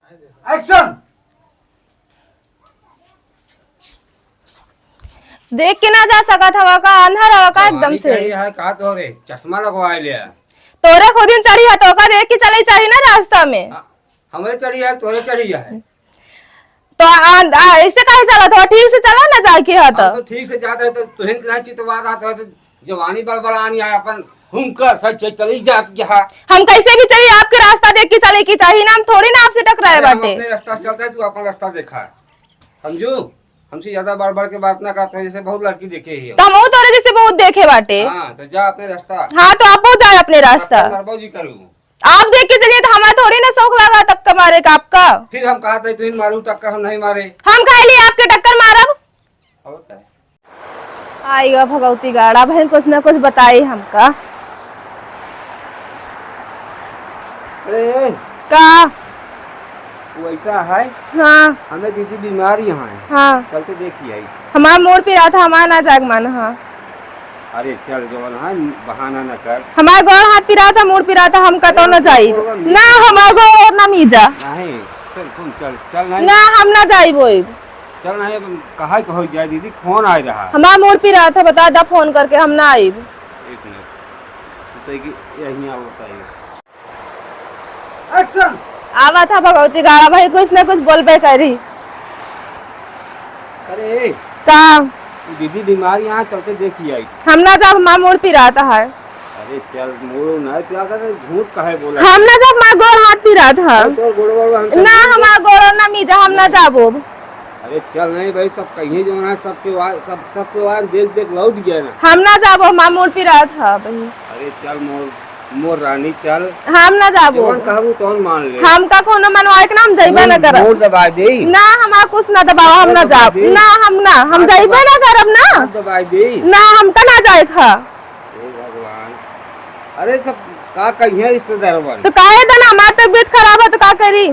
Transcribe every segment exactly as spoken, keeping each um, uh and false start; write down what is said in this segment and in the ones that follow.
एक्शन। देख के ना जा सकत हवा का, अंधर हवा का एकदम से। है का तोरे चश्मा लगवाए ले? तोरे खुदिन चढ़ी है तो का देख के चले चाही ना रास्ता में। आ, हमरे चढ़ी है, तोरे चढ़ी है। तो आ, आ, ऐसे काहे चलत हो? ठीक से चला ना जाके है तो। हम तो ठीक से जात रहे तो तुहिन के नाहीं चितवा रहा था तो जवानी बलबलानी है अपन हुमका सच चली जात के है। हम कैसे भी चली, आपके रास्ता देख के चले के चाही ना, हम थोड़ी ना आपसे टकराए अरे हम बाटे। अपने रास्ता से चलता है, तू अपन रास्ता देखा, समझू? हमसे ज्यादा बढ़ बढ़ के बात ना करते, जैसे बहुत लड़की देखे ही हो। तो हम वो तोरे जैसे बहुत देखे बाटे। हाँ, तो जा अपने रास्ता। हाँ, तो आप बहुत जाए अपने रास्ता। डॉक्टर मरबो जी करू। आप देख के चलिए तो हमारा थोड़ी ना शौक लगा टक्कर मारे का आपका। फिर हम कहा थे तुम मारू टक्कर, हम नहीं मारे। हम काहे लिए आपके टक्कर मारब? और क्या? आई गा भगवती गाड़ा बहन कुछ ना कुछ बताई हमका। अरे का? वो ऐसा है। हाँ। हमें दीदी बीमार यहाँ है। हाँ। चलते देखी आई। हमार मोर पिरात है, हमार ना जाग मन है। अरे चल जवन है, बहाना न कर। हमार गोड़ हाथ पिरात है, मोर पिरात है, हम कतौ अरे, न जाई। गोड़ बा ना, हमार गोड़ और ना मीजा। नहीं, चल सुन, चल, चल नहीं। ना, हम ना जाई बोई। चल नहीं, अब कहा के हो जाए दीदी, फोन आए रहा। हमार मोर पिरात है, बता दा फोन करके, हम ना आईब। एक मिनट, तो कि यहीं आओ बताइए। एक्शन। आवा था भगवती गाड़ा भाई, कुछ ना कुछ बोलबे करी। अरे का? दीदी बीमार, यहाँ चलते देखी आई। हम ना जाब, हमार मोर पिरात है। अरे चल, मोर ना पिरात है, झूठ काहे बोला? हम ना जाब, हमार गोड़ हाथ पिरात है। अरे तोर गोड़ वोड़ हम ना, हमार गोड़ ना मीजा, हम ना जाबो। अरे चल नहीं भाई, सब कहिए जो है, सबके वा-, सब, सबके वार देख देख लौट गया ना। हम ना जाबो, हमार मोर पिरात है भाई। अरे चल मोर, मोर रानी चल। हम ना जाबो। जवन कहबू तवन मान ले। हमका कोनो मनवाए के ना, हम जइबे ना करब। मोर दबा दे। ना, हमार कुछ ना दबाओ, हम ना जाब। ना, हम ना, हम जइबे ना करब ना। दबा दे। ना, हमका ना जाए था। हे भगवान, अरे सब का कहिए रिश्तेदारवन। तो काहे देना, हमार तबीयत खराब है तो का करी?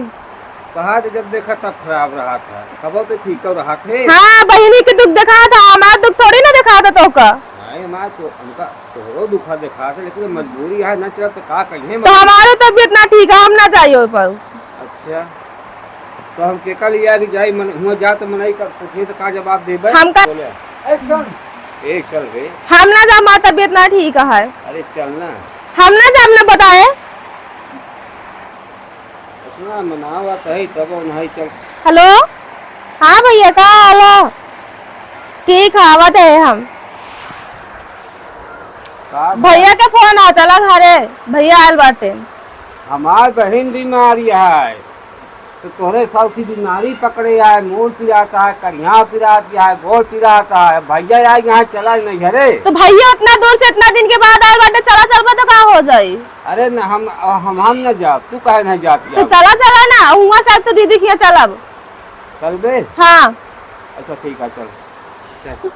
कहा तो जब देखा तब खराब रहा था, कबो तो ठीक रहा थे। हाँ, बहिनी के दुख देखा था, हमार दुख थोड़ी ना देखा था तो का। नहीं, हमार तो, उनका तोहरो दुखा देखा था, लेकिन मजबूरी है ना चला तो का कहिए तो। हमारो तबीयत ना ठीक है, हम ना जाइयो पर। अच्छा, तो हम केका लिए आगे जाई, मन, हुआ जा तो मनई का पूछे तो का जवाब देबे? हमका बोले, एक्शन। ए, चल रे। हम ना जा, हमार तबीयत ना ठीक है। अरे चल ना। हम ना जा, हम ना बताए। इतना मनावा तो है, तब नहीं चल। हेलो, हाँ भैया, का हाल है? ठीक है, आवत है हम। का भैया के फोन आ, चला घरे, भैया आयल बाटे। हमार बहिन बीमारी है, तो तोहरे सब की बीमारी पकड़े आए, मूड़ पिराता है, करिया पिराती है, गोड़ पिराता है, भैया आए यहाँ चला नहीं घरे। तो भैया इतना दूर से इतना दिन के बाद आयल बाटे, चला चलबा तो का हो जाई? अरे न, हम, हम, हम न जाब, तू काहे नहीं जात तो जाब? चला, चला ना, हुआ से तो दीदी के यहाँ चलब। चलबे? हाँ। अच्छा ठीक है, चल। चल।